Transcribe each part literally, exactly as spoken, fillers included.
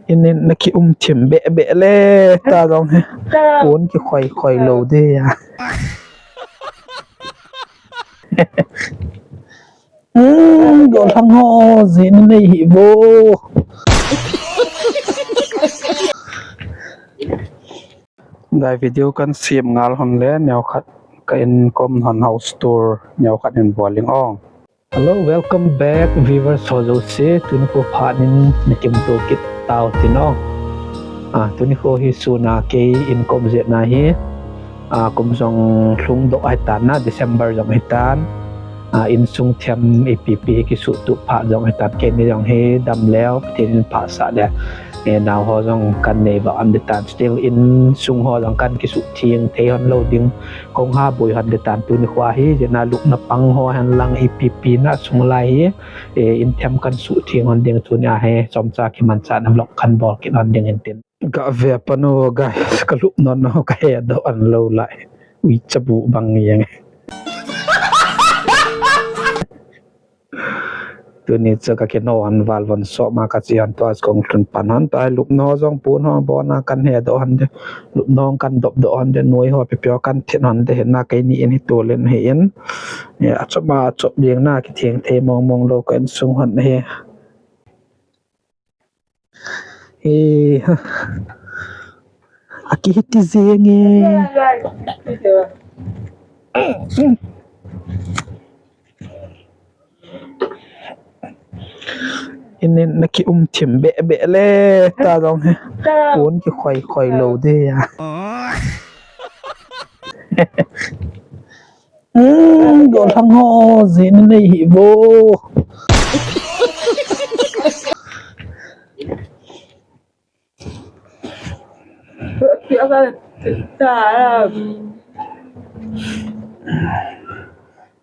Inin na kium thim beh beh le ta jong hi. Pon kikhoi khoi lou de a. Hmm, golhang ho, jin nei hi vo. Guys, video kan sem ngal hon le, neokhat ka in kom hon house tour, neokhat in bol ing ong. Hello, welcome back, viewers ho jouse. Tuni kho phat in na kimuto kit tau tin ong. Ah, tuni kho hi sun a kei in kom jet na hi. Ah, kum jong lhung doh ahi tan na, December jong ahi tan. Ah, insung them ipi pi hi kisuh tup phat jong ahi tan. Keini jong hi dam leu, Pathen in phasah le. Eh, nao ho jong kan nei vah hon ding tan. Still insung ho jong kan kisuh theng thei hon lou ding. Kong ha boi hon ding tan tuni kho hi, jeh na lupna pang ho hen lang ipi pi na sung lai hi. Eh, in them kan suh theng hon ding tuni a hi, chomcha kimanchah na vlog kan bol kit hon ding in tin. Ga ve pan o guys, ka lup non no ka he doh hon lou lai. Ui chabu bang yang. Tuni chu ka kino hon val von so ma ka chi hon tua kong lhun pan hon tua lupna ho jong pon ho bon a kan he doh hon ding. Lupna ho kan dop doh hon ding, noi ho pi pi ho kan thin hon ding, hin na keini in hi tu len hi in. Ya, achop ma achop jeng na kitheng thei mong mong lou ka insung hon hi. Eh, ha. Aki hiti jeng e. Inin na kium thim beh beh le ta jong hi. Pon kikhoi khoi lou de a. Hmm, golhang ho, jin nei hi vo.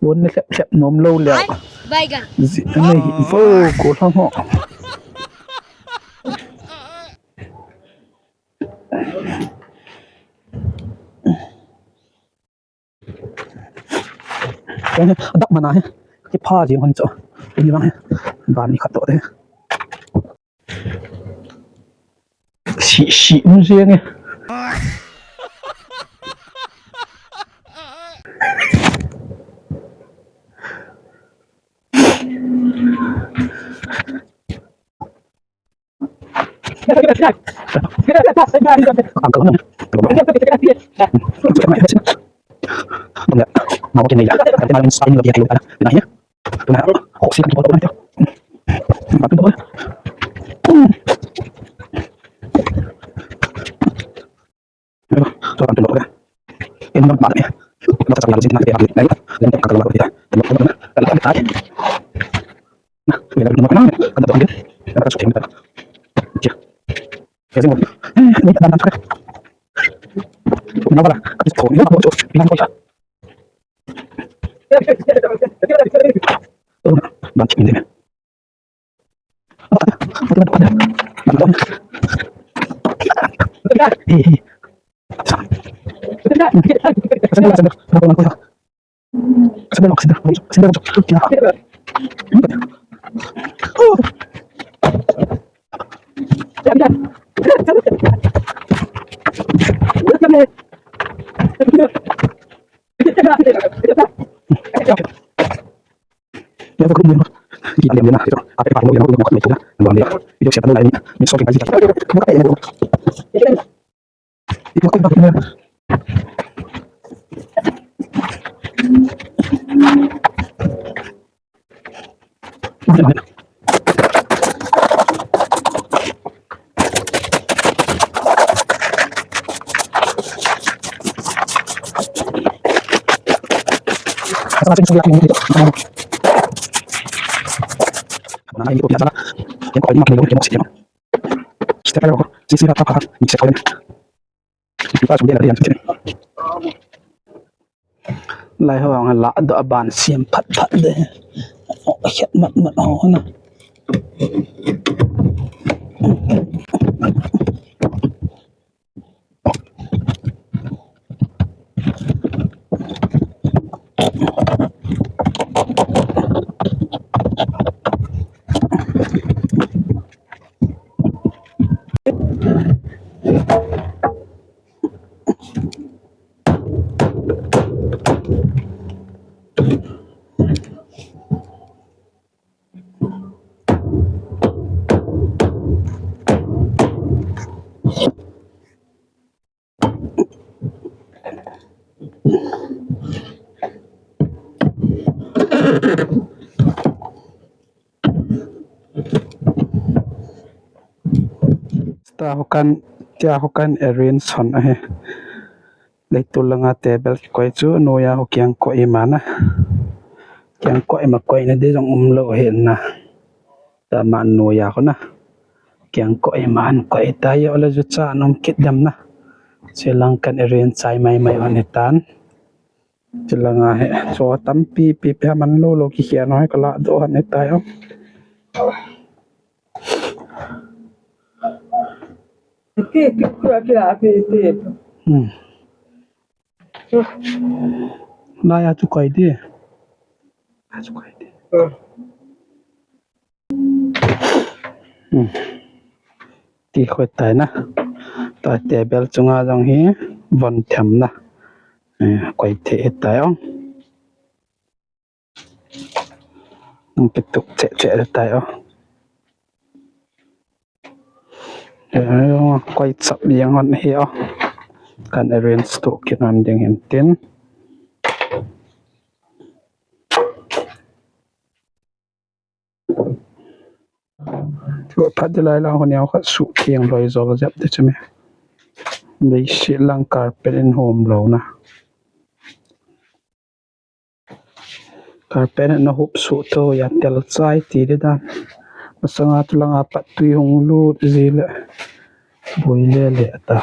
Pon ne lhep lhep nom lou leu. Jin nei hi vo, golhang ho. Dak mana he. Kipha jing hon chu. Ni bang he. Ban ni khat to de. Si, si um jing e. Lai ho ang la do aban siam phat phat de. O, het mat mat ho na. Tua ho kan, tua ho kan arrange hon ahi. Leitul langa table kikoi chu noiya ho kiang koi ima na. Kiang koi ima koina ding jong umlou ahi na. Tua ma noiya ho na. Kiang koi ima an koi tai, ole ju cha an um kit dem na. Chulang kan arrange chai maimai hon hitan. Chulanga hi cho tampi pi pi man lou lou kikhen ho hi kala doh hon hitai o. Pi, pi, pi, pi, pi, pi. Hmm. Laiya chu koi di. Laiya chu koi di. Hmm. Hmm. Ti khoi tai na. Tua table chunga jong hi von them na. Eh, koi thei tai o. Nang kituk che che tai o. Eh, koi chap jeng hon hi o. Kan arrange tu kit hon ding hin tin. Thu phat di lai lang hon jong khat suh theng loi jol jep di chu me. Leiset lang carpet in hom lou na. Carpet na hup suh tho ya tel chai ti di dan. Masanga tu langa pat tui hung lut ji le. Boi le le ta.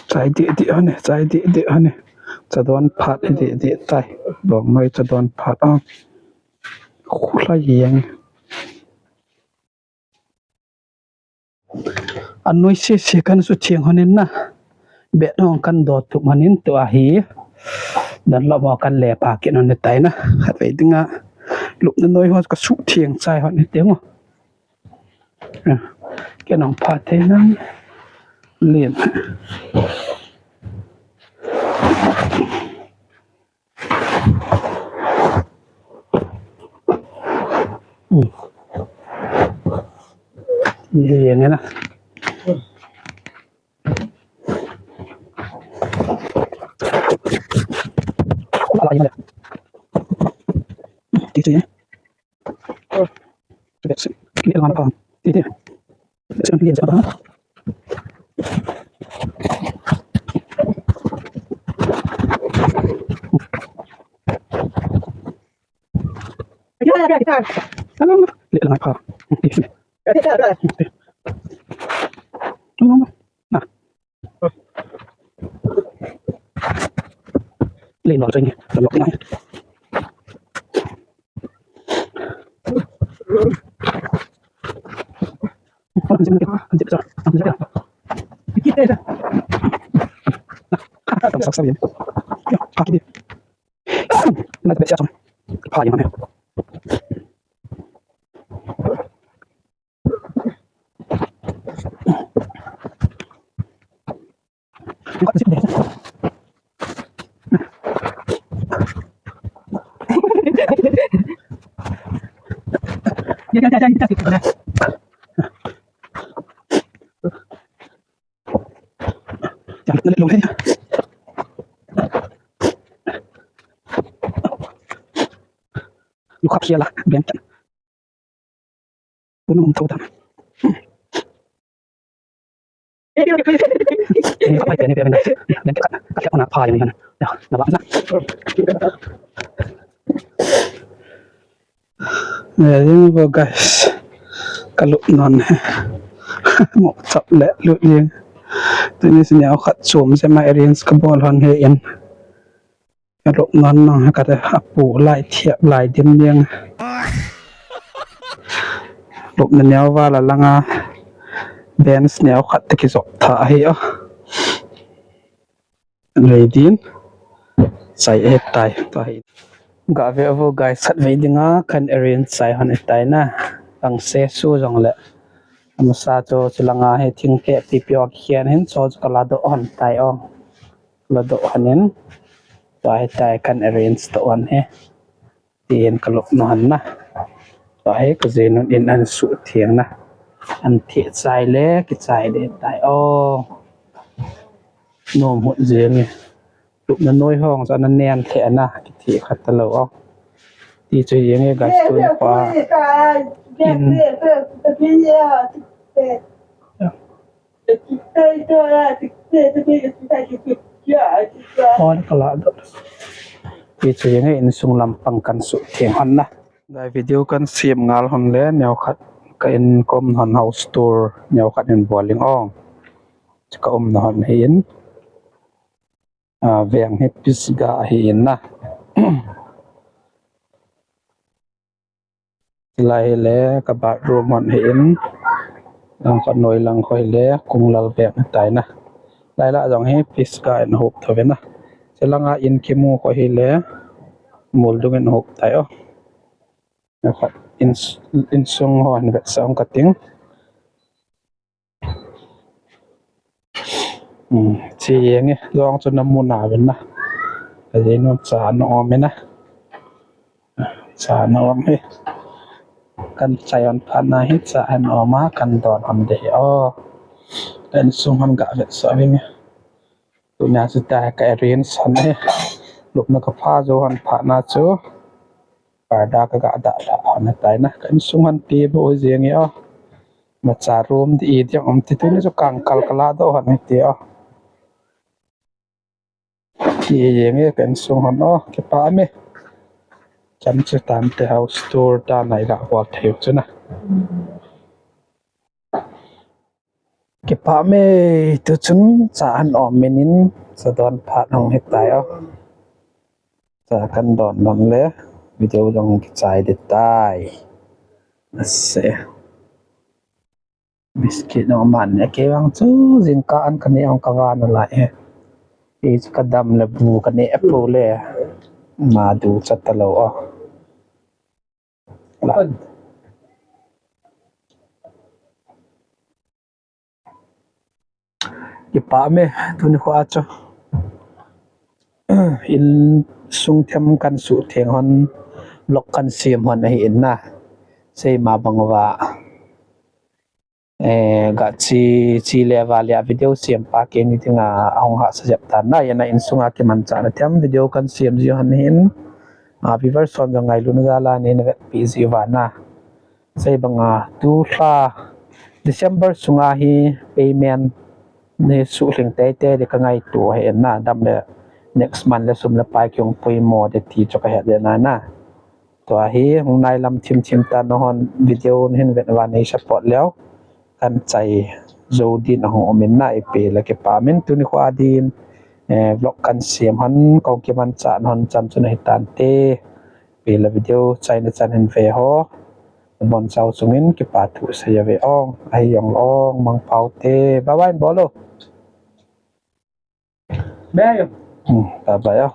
Chai di di hon e, chai di di hon e. Chadon phat di di tai. Bong noi chadon phat a. Khulai jeng. Anoi sese kan suh theng hon in na. Bed hon kan do tup hon in tua hi. Dan lo mo kan le pa kit hon tai na. Khatvei dinga. Lupna noi ho ka suh theng chai hon in teng o. Ke nong pha thei nang. Lien. Hmm. Ye ye na. Ala ye na. Ti ti. Ti ti. Ti ti. Lu khap khia la, bem chan. Pun um tho ta. Eh, apa itu ni, bem na. Bem ka, ka, ka, na pha yang ni kan. Ya, na ba na. Nge, jing vo guys. Ka lup non he. Mo chap le lut jing. Tuni sini au khat chom se mai arrange ka bol hon he in. Ka lup non non he ka te apu lai thiap lai dim jing. Lupna neo val a langa. Bench neo khat te kijop tha ahi o. Lei din. Chai e tai. Tua hi. Ga ve vo guys, khatvei dinga kan arrange chai hon e tai na. Ang se su jong le. Amasa chu chulanga hi thing keh pipi o kikhen hin chu chu ka la doh hon tai o. La doh hon in. Tua hi tai kan arrange doh hon hi. Tin ka lup non na. Tua hi ka jinu in an suh theng na. An theh chai le, kichai le tai o. Nom hut jeng e. Lupna noi hong chu ana nen theh na, kitheh kha talou o. Ti chu jeng e, guys, tuni kho a. In. Hon kala do. Ti chu jeng e, insung lampang kan suhtheng hon na. Guys, video kan sem ngal hon le, neo khat ka in ka umna hon house tour, neo khat in bol ing o. Chu ka umna hon hi in. A, veng hi Pisgah hi in na. Lai hi le ka bathroom hon hi in. Lang kho noi lang kho hi le Konglal veng hi tai na. Lai lah jong hi Pisgah in hop tho ve na. Chu langa in kimu kho hi le Muldung in hop tai o. Khat in, insung ho hin vetsah ong kating. Hmm, chi jeng e, jong chu na mu na ven na. Ka jei nom cha na om e na. Cha na om e. Kan chai hon phat na hi cha an om a, kan don hon de hi o. Kan sung hon ga vetsah ving e. Tunia chu ta ka arrange hon e. Lupna ka pha jou hon phat na chu. Parda ka ga dah lha hon tai na. Kan sung hon ti bu jeng e o. Macha room di i diang um ti tuni chu kang kal kala do hon ti o. Ti jeng e kan sung hon o, kipah me. Chan chu tante house tour ta nai la bol thei chu na. Kipah me, tu chun cha an om menin, cha don phat hong hi tai o. Cha kan don don le, video jong kichai de tai. Ase. Biscuit nong man ne, kei vang chu jingkah an ka ne ong ka van lai he. Kei chu ka dam le bu ka ne po le. Ma du cha talou o. La. Kipah me, tuni kho a chu. Insung them kan suhtheng hon, vlog kan sem hon ahi in na. Sei ma bang uva. Eh, ga chi, chi le va le a video sem pa kei ni dinga ahung hahsa jep tan na, jana insunga kimanchahna them video kan sem ji hon hin. A, viewers hon jong ngailutna jal a nei na vetpi ji uva na. Sei banga, tu lha December sunga hi payment nei suhlhing teitei di ka ngaito ahi in na, dam le next month le sum le pai kihung poimo de ti chu ka het le na na. Tua hi hung nailam thim thim ta, nahon video nahin vet uva nei support leu kan chai jou din ahung um in na, ipi le kipah min tuni kho a din, eh, vlog kan sem hon, kong kimanchah hon chan chun ahi tante, ipi le video chaina chan hin ve ho, bon chau chungin kipa thu sei a ve ong, ahi jong le ong, mangpha u te, bye bye in bol o. Bye. Hmm, bye bye o.